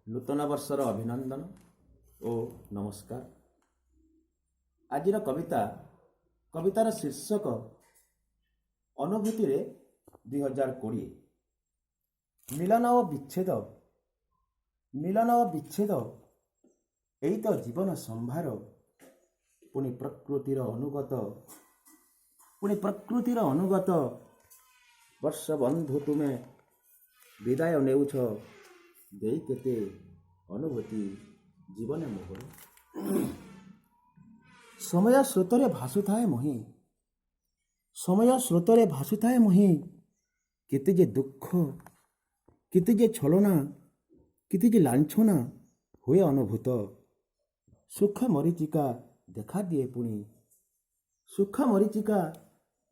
ନୂତନ ବର୍ଷର ଅଭିନନ୍ଦନ ଓ ନମସ୍କାର। ଆଜିର କବିତା, କବିତାର ଶୀର୍ଷକ ଅନୁଭୂତିରେ 2020। ମିଲନ ଓ ବିଚ୍ଛେଦ, ମିଲନ ଓ ବିଚ୍ଛେଦ, ଏଇ ତ ଜୀବନ ସମ୍ଭାର। ପୁଣି ପ୍ରକୃତିର ଅନୁଗତ, ପୁଣି ପ୍ରକୃତିର ଅନୁଗତ। ବର୍ଷ ବନ୍ଧୁ, ତୁମେ ବିଦାୟ ନେଉଛ ଦେଇ କେତେ ଅନୁଭୂତି ଜୀବନ ମୋହର। ସମୟ ସ୍ରୋତରେ ଭାସୁଥାଏ ମୁହିଁ, ସମୟ ସ୍ରୋତରେ ଭାସୁଥାଏ ମୁହିଁ। କେତେ ଯେ ଦୁଃଖ, କେତେ ଯେ ଛଳନା, କେତେ ଯେ ଲାଞ୍ଛନା ହୁଏ ଅନୁଭୂତ। ସୁଖ ମରୀଚିକା ଦେଖା ଦିଏ ପୁଣି, ସୁଖ ମରୀଚିକା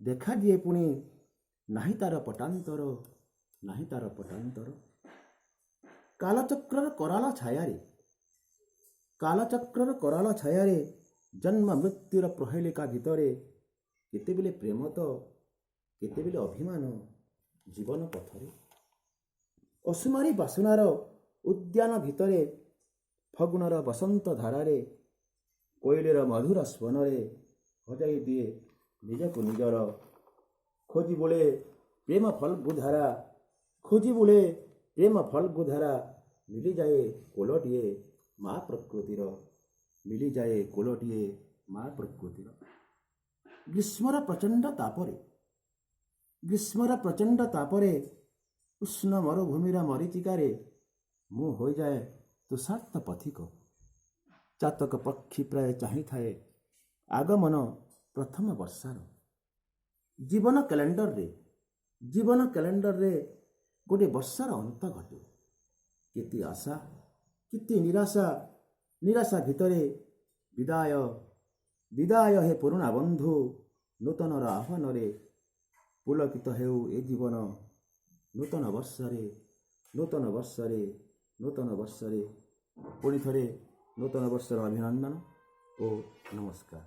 ଦେଖା ଦିଏ ପୁଣି। ନାହିଁ ତାର ପଟାନ୍ତର, ନାହିଁ ତାର ପଟାନ୍ତର। କାଳଚକ୍ରର କରାଳ ଛାୟାରେ, କାଳଚକ୍ରର କରାଳ ଛାୟାରେ, ଜନ୍ମ ମୃତ୍ୟୁର ପ୍ରହେଳିକା ଭିତରେ କେତେବେଳେ ପ୍ରେମ ତ କେତେବେଳେ ଅଭିମାନ ଜୀବନ ପଥରେ। ଅସୁମାରୀ ବାସନାର ଉଦ୍ୟାନ ଭିତରେ, ଫଗୁଣର ବସନ୍ତ ଧାରାରେ, କୋଇଲିର ମଧୁର ସ୍ୱନରେ ହଜାଇ ଦିଏ ନିଜକୁ ନିଜର। ଖୋଜି ବୁଲେ ପ୍ରେମ ଫଲ୍ଗୁ ଧାରା, ଖୋଜି ବୁଲେ ପ୍ରେମ ଫଲ୍ଗୁ ଧାରା। ମିଳିଯାଏ କୋଲଟିଏ ମା ପ୍ରକୃତିର, ମିଳିଯାଏ କୋଲଟିଏ ମା ପ୍ରକୃତିର। ଗ୍ରୀଷ୍ମର ପ୍ରଚଣ୍ଡ ତାପରେ, ଗ୍ରୀଷ୍ମର ପ୍ରଚଣ୍ଡ ତାପରେ, ଉଷ୍ଣ ମରୁଭୂମିର ମରୀଚିକାରେ ମୁଁ ହୋଇଯାଏ ତୃଷାର୍ତ୍ତ ପଥିକ। ଚାତକ ପକ୍ଷୀ ପ୍ରାୟ ଚାହିଁଥାଏ ଆଗମନ ପ୍ରଥମ ବର୍ଷାର। ଜୀବନ କ୍ୟାଲେଣ୍ଡରରେ, ଜୀବନ କ୍ୟାଲେଣ୍ଡରରେ ଗୋଟିଏ ବର୍ଷାର ଅନ୍ତ ଘଟେ। କେତେ ଆଶା, କେତେ ନିରାଶା, ନିରାଶା ଭିତରେ ବିଦାୟ, ବିଦାୟ ହେ ପୁରୁଣା ବନ୍ଧୁ। ନୂତନର ଆହ୍ୱାନରେ ପୁଲକିତ ହେଉ ଏ ଜୀବନ ନୂତନ ବର୍ଷରେ, ନୂତନ ବର୍ଷରେ, ନୂତନ ବର୍ଷରେ। ପୁଣି ଥରେ ନୂତନ ବର୍ଷର ଅଭିନନ୍ଦନ ଓ ନମସ୍କାର।